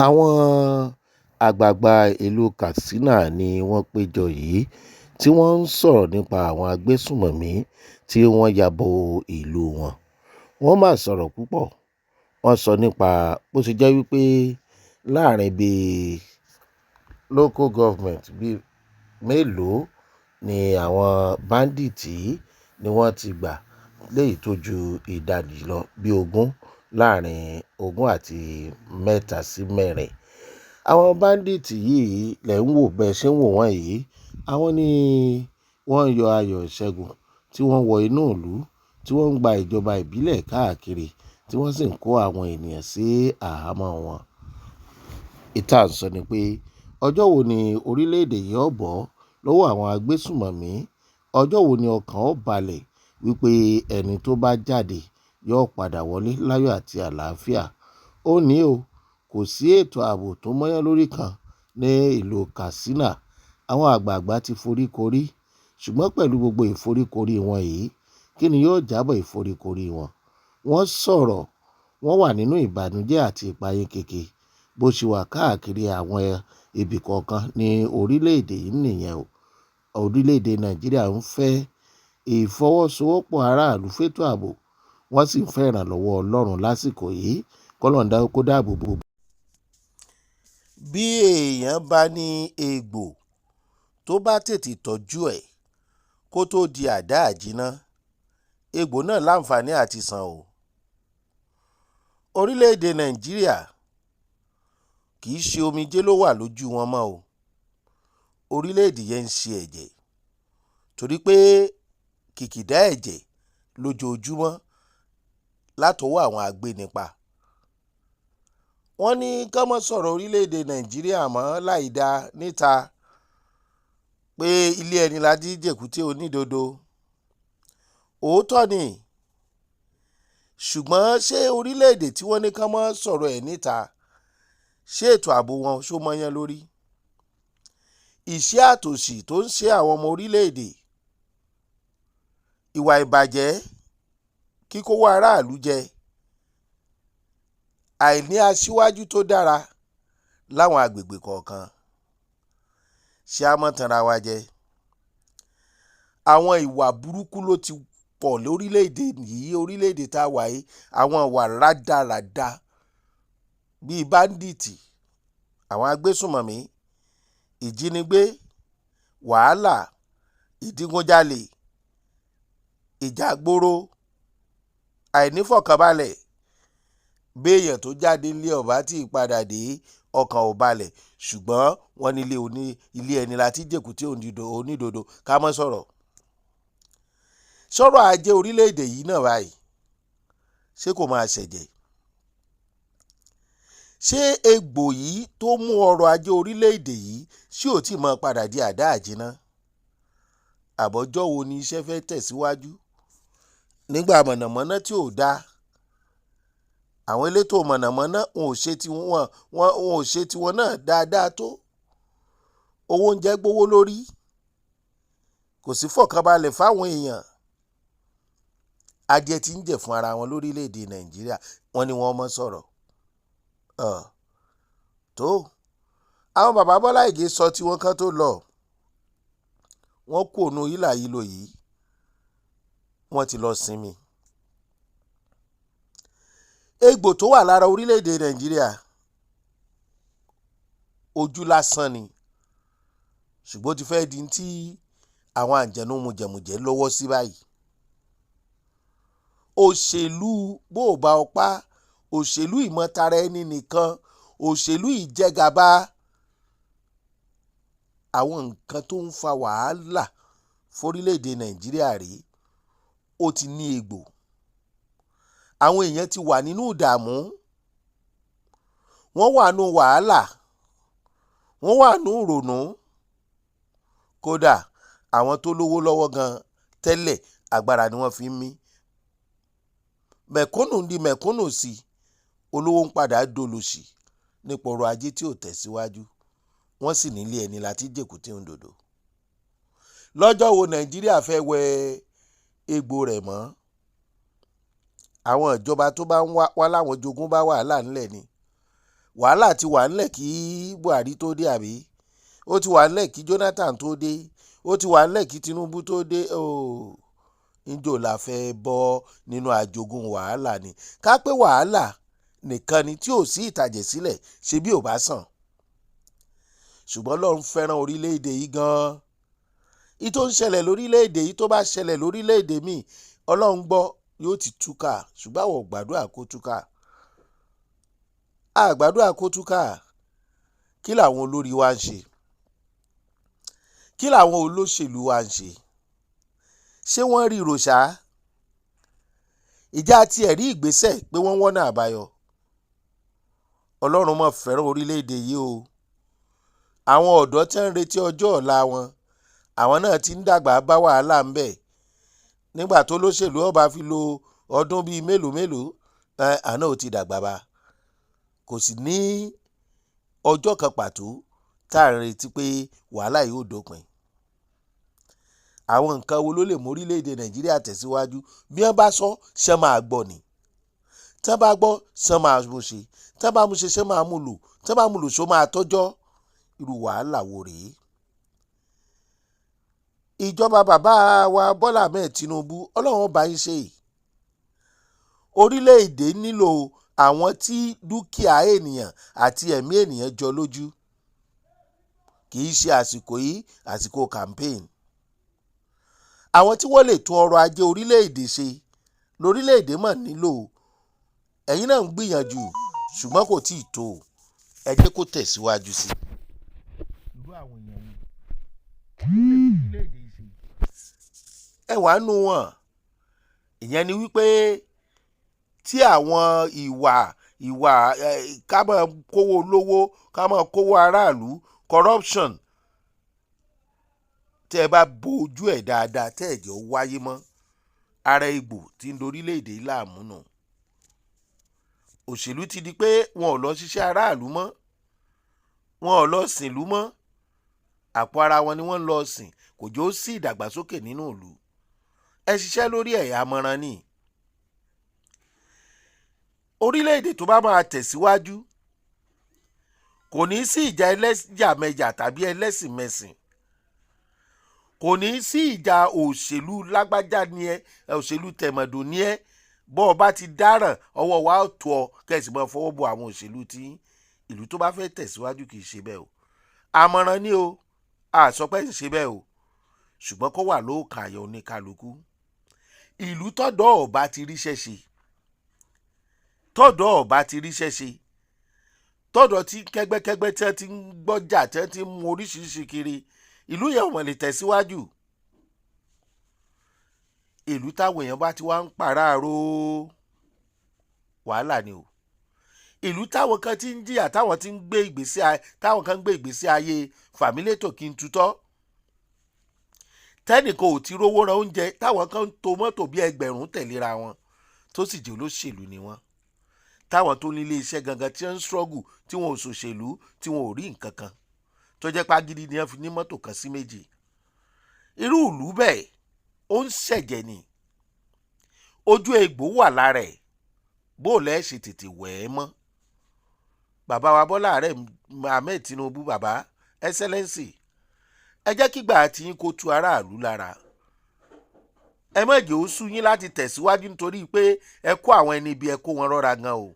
Àwọn àgbààgbà ìlú Katsina ni wọ́n péjọ yìí tí wọ́n ń sọ̀rọ̀ nípa àwọn agbésùnmọ̀mí tí wọ́n ya bo ìlú wọn. Wọ́n máa sọ̀rọ̀ púpọ̀. Wọ́n sọ nípa bó ṣe jẹ́ wípé láàrin bí local government bí mélòó ni àwọn bandit ni wọ́n ti gbà léyìí tó ju ìdajì lọ bí ogún láàrin ogún àti mẹ́ta sí mẹ́rin. Àwọn bandit yìí lẹ̀ ń wò bẹ́ẹ̀ ṣe ń wò wọ́n yìí. Àwọn ni wọ́n ń yọ ayọ̀ ìṣẹ́gun tí wọ́n wọ inú ìlú, tí wọ́n ń gba ìjọba ìbílẹ̀ káàkiri, tí wọ́n sì ń kó àwọn ènìyàn sí àhámọ́ wọn. Ìta ń sọ ni pé ọjọ́ wo ni orílẹ̀-èdè yìí ó bọ́ lọ́wọ́ àwọn agbésùnmọ̀mí? Ọjọ́ wo ni ọkàn ó balẹ̀ wípé ẹni tó bá jáde yóò padà wọlé láyọ̀ àti àlàáfíà? Ó ní o, kò sí ètò ààbò tó mọ́yán lórí kan ní ìlú Katsina. Àwọn àgbààgbà ti foríkorí, ṣùgbọ́n pẹ̀lú gbogbo ìforíkorí wọn yìí, kí ni yóò jábọ̀ ìforíkorí wọn? Wọ́n sọ̀rọ̀, wọ́n wà nínú ìbànújẹ́ àti ìpayínkeke bó ṣe wà káàkiri àwọn ibi kọ̀ọ̀kan ní orílẹ̀-èdè yìí nìyẹn o. Orílẹ̀-èdè Nàìjíríà ń fẹ́ ìfọwọ́sowọ́pọ̀ aráàlú fétò ààbò, wọ́n sì ń fẹ́ ìrànlọ́wọ́ Ọlọ́run lásìkò yìí k'Ọlọ́run kó dáàbò bò. Bí èèyàn bá ní egbò tó bá tètè tọ́jú ẹ̀ kó tóó di àdá àjínà, egbò náà láǹfààní àti sàn o. Orílẹ̀-èdè Nàìjíríà kì í ṣe omijé ló wà lójú wọn mọ́ o. Orílẹ̀-èdè yẹn ń ṣe ẹ̀jẹ̀ torí pé kìkìdá ẹ̀jẹ̀ lójoojúmọ́ látọwọ́ àwọn agbénipa. Wọ́n ní ká má sọ̀rọ̀ orílẹ̀-èdè Nàìjíríà mọ́ láìda níta pé ilé ẹni la ti jèkúté onídodo. Òótọ́ ni, ṣùgbọ́n ṣé orílẹ̀-èdè tí wọ́n ní ká má sọ̀rọ̀ ẹ̀ níta, ṣé ètò ààbò wọn ṣó mọ́yán lórí? Ìṣẹ́ àtòṣì tó ń ṣe àwọn ọmọ orílẹ̀-èdè, ìwà ìbàjẹ́, kíkówó aráàlú jẹ, àìní aṣíwájú tó dára láwọn agbègbè kọ̀ọ̀kan. Ṣé a mọ̀ tanra wa jẹ? Àwọn ìwà burúkú ló ti pọ̀ lórílẹ̀-èdè yìí, orílẹ̀-èdè tá a wà yìí, àwọn ìwà rádaràda bíi báńdíìtì, àwọn agbésùnmọ̀mí, ìjínigbé, wàhálà, ìdígunjalè, ìjàgboro, àìnífọ̀kànbalẹ̀. Béèyàn tó jáde nílé ọ̀bá tí ì padà dé, ọkàn ò balẹ̀, ṣùgbọ́n wọ́n ní ilé ẹni la ti jèkúté onídodo ká má sọ̀rọ̀. Sọ̀rọ̀ ajé orílẹ̀-èdè yìí náà báyìí, ṣé kò máa ṣẹ̀jẹ̀? Ṣé egbò yìí tó mú ọrọ̀ ajé orílẹ̀-èdè yìí ṣé ò tí ì máa padà di àdá àjínà? Àbọ̀jọ́ wo ni iṣẹ́ fẹ́ tẹ̀síwájú? Nígbà mọ̀nàmọ́ná tí ò dáa, àwọn elétò mọ̀nàmọ́ná wọn ò ṣe tiwọn, wọn ò ṣe tiwọn náà dáadáa tó. Owó oúnjẹ gbówó lórí, kò sí fọ̀kànbalẹ̀ fáwọn èèyàn. Adìẹ tí ń jẹ fún ara wọn lórílẹ̀-èdè Nàìjíríà, wọ́n ní wọ́n mọ́ sọ̀rọ̀. Tó, àwọn bàbá Bọ́lá Ìgè sọ tiwọn kan tó lọ. Wọ́n kú ònú hílàhílo yìí, wọ́n ti lọ sinmi. Egbò tó wà lára orílẹ̀-èdè Nàìjíríà ojú lásán ni, ṣùgbọ́n ó ti fẹ́ di tí àwọn àǹjẹ̀nú mujẹ̀mujẹ̀ lọ́wọ́ sí báyìí. Òṣèlú bó o bá ọ pa, òṣèlú ìmọ̀tara ẹni nìkan, òṣèlú ìjẹgàba, àwọn nǹkan tó ń fa wàhálà fórílẹ̀-èdè Nàìjíríà rèé, ó ti ní egbò. Àwọn èèyàn ti wà nínú ìdààmú, wọ́n wà nínú wàhálà, wọ́n wà nínú ìrònú. Kódà àwọn tó lówó lọ́wọ́ gan tẹ́lẹ̀ agbára ni wọ́n fi ń mí. Mẹ̀kúnnù di mẹ̀kúnnù sí, olówó ń padà dolòṣì nípa ọrọ̀ ajé tí ò tẹ̀síwájú. Wọ́n sì nílé ẹni la ti jèkúté òǹdodo. Lọ́jọ́ wo Nàìjíríà fẹ́ wẹ egbò rẹ̀ mọ́? Àwọn ìjọba tó bá ń wá láwọn jogún bá wàhálà ńlẹ̀ ni. Wàhálà ti wà ńlẹ̀ kí Buhari tó dé, àbí ó ti wà ńlẹ̀ kí Jonathan tó dé, ó ti wà ńlẹ̀ kí Tinubu tó dé. Ooo, njó la fẹ́ bọ́ nínú àjogún wàhálà ni? Ká pé wàhálà nìkan ni tí ò sí ìtàjẹ̀ sílẹ̀, ṣe bí ò bá sàn. Ṣùgbọ́n Ọlọ́run fẹ́ràn orílẹ̀-èdè yìí gan-an. Ìtò ń ṣẹlẹ̀ lórílẹ̀-èdè yìí, tó bá ṣẹlẹ̀ lórílẹ̀-èdè míì, Ọlọ́run gbọ́, yóò ti túká. Ṣùgbọ́n àwọn ò gbàdúrà kó túká, a gbàdúrà kó túká. Kí làwọn olórí wa ń ṣe? Kí làwọn olóṣèlú wa ń ṣe? Ṣé wọ́n rí ròṣà ìjà tiẹ̀ rí ìgbésẹ̀ pé wọ́n wọ́nà àbáyọ? Ọlọ́run mọ̀ fẹ́ràn orílẹ̀-èdè yìí o. Àwọn ọ̀dọ́ tí ń retí ọjọ́ ọ̀la wọn, àwọn náà ti ń dàgbà bá wàhálà ń bẹ̀. Nígbà tó lóṣèlú ọba fi lo ọdún bíi mélòó mélòó, àná ò ti dàgbà bá. Kò sì ní ọjọ́ kan pàtó tá à ń retí pé wàhálà yóò dópin. Àwọn nǹkan wo ló lè mú orílẹ̀-èdè Nàìjíríà tẹ̀síwájú? Bí wọ́n bá sọ, ṣé máa gbọ́ ni? Tí wọ́n bá gbọ́, ṣé máa mú ṣe? Tí wọ́n bá mú ṣe, ṣé máa mú lò? Tí wọ́n bá mú lò, ṣó máa tọ́jọ́? Irú wàhálà wo rèé? Ìjọba bàbá wa Bọ́lá Ahmed Tinubu, Ọlọ́run bá yín ṣe. Orílẹ̀-èdè nílò àwọn tí dúkìá ènìyàn àti ẹ̀mí ènìyàn jọ lójú. Kì í ṣe àsìkò yìí, àsìkò campaign. Àwọn tí wọ́n lè tún ọrọ̀ ajé orílẹ̀-èdè ṣe lórílẹ̀-èdè mọ̀ nílò. Ẹ̀yin náà ń gbìyànjú, ṣùgbọ́n kò tí ì tó. Ẹ jẹ́ kó tẹ̀síwájú sí i. Irú àwọn èèyàn wo ló lè tún orílẹ̀-èdè yìí ṣe? Ẹ wàá nu wọn. Ìyẹn ni wípé tí àwọn ìwà ká máa kówó lówó, ká máa kówó aráàlú, corruption, tẹ́ ẹ bá bo ojú ẹ̀ dáadáa, tẹ́ ẹ̀ jẹ́ ó wáyé mọ́, ara egbò tí ń dorílẹ̀-èdè yìí láàmú nù. Òṣèlú ti di pé wọn ò lọ ṣiṣẹ́ aráàlú mọ́, wọn ò lọ sìnlú mọ́, àpò ara wọn ni wọ́n ń lọ sìn. Kò jọ sí ìdàgbàsókè nínú ìlú. Ẹ ṣiṣẹ́ lórí ẹ̀, àmọ̀ràn ni. Orílẹ̀-èdè tó bá máa tẹ̀síwájú, kò ní sí ìjà ẹlẹ́jàmẹjà tàbí ẹlẹ́sìnmẹ̀sìn, kò ní sí ìjà òṣèlú lágbájá ni ẹ, òṣèlú tẹ̀mọ̀dò ni ẹ. Bọ́ ọ bá ti dáràn, ọwọ́ wa ó tó ọ, kẹ̀sì máa fọwọ́ bo àwọn òṣèlú tí. Ìlú tó bá fẹ́ tẹ̀síwájú kì í ṣe bẹ́ẹ̀ o. Àmọ̀ràn ni o, àsọpẹ́ ń ṣe bẹ́ẹ̀ o, ṣùgbọ́n kó wà lóòkàn àyà oníkálukú. Ìlú tọ́dọ̀ ọba ti ríṣẹ́ ṣe, tọ́dọ̀ ọba ti ríṣẹ́ ṣe, tọ́dọ̀ tí kẹ́gbẹ́kẹ́gbẹ́ tí wọ́n ti ń gbọ́jà, tí wọ́n ti ń mú oríṣiríṣi kiri, ìlú yẹn ò mọ̀ lè tẹ̀síwájú. Ìlú táwọn èèyàn bá ti wá ń pàráàrò, wàhálà ni o. Ìlú táwọn kan ti ń jìyà, táwọn ti ń gbé ìgbésí ayé, táwọn kan ń gbé ìgbésí ayé fàmílétò kí n tutọ́, tẹ́nìkan ò ti rówó ra oúnjẹ, táwọn kan ń to mọ́tò bí ẹgbẹ̀rún tẹ̀léra wọn, tó sì jẹ́ olóṣèlú ni wọ́n, táwọn tó ní ilé iṣẹ́ gangan tí wọ́n ń struggle, tí wọn ò ṣòṣèlú, tí wọn ò rí nǹkan kan, tó jẹ́ pàgídí ni wọ́n fi ní mọ́tò kan sí méjì, irú ìlú bẹ́ẹ̀, ó ń ṣẹ̀jẹ̀ ni, ojú egbò wà lára ẹ̀. Bó lẹ́ ṣe tètè wẹ̀ ẹ́ mọ́? Bàbá wa Bọ́lá Ààrẹ Ahmed Tinubu, bàbá Excellency, ẹ jẹ́ kígbà tí yín kó tu aráàlú lára. Ẹ má jẹ́ ó sú yín láti tẹ̀síwájú nítorí pé ẹ kó àwọn ẹni ibi, ẹ kó wọn rọ́ra gan o.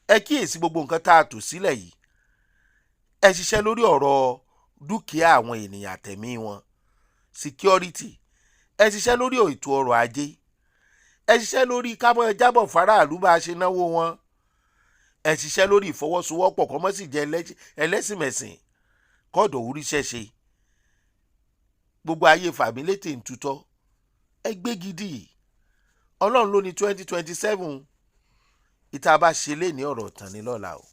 Ẹ kíyèsí gbogbo nǹkan tá a tò sílẹ̀ yìí. Ẹ ṣiṣẹ́ lórí ọ̀rọ̀ dúkìá àwọn ènìyàn àtẹ̀mí wọn, security. Ẹ ṣiṣẹ́ lórí ètò ọrọ̀ ajé. Ẹ ṣiṣẹ́ lórí kámọ́ jábọ̀ faraàlú bá a ṣe náwó wọn. Ẹ ṣiṣẹ́ lórí ìfọwọ́sowọ́pọ̀, kọ́mọ́ sì jẹ́ ẹlẹ́sìnmẹ̀sìn, kọ́ọ̀dọ̀ oríṣẹ́ ṣe. Gbogbo ayé fàmílétè ń tutọ́, ẹ gbé gidi. Ọlọ́run ló ní 2027. Ìta bá ṣe lé ní ọ̀rọ̀ tán ní lọ́la o.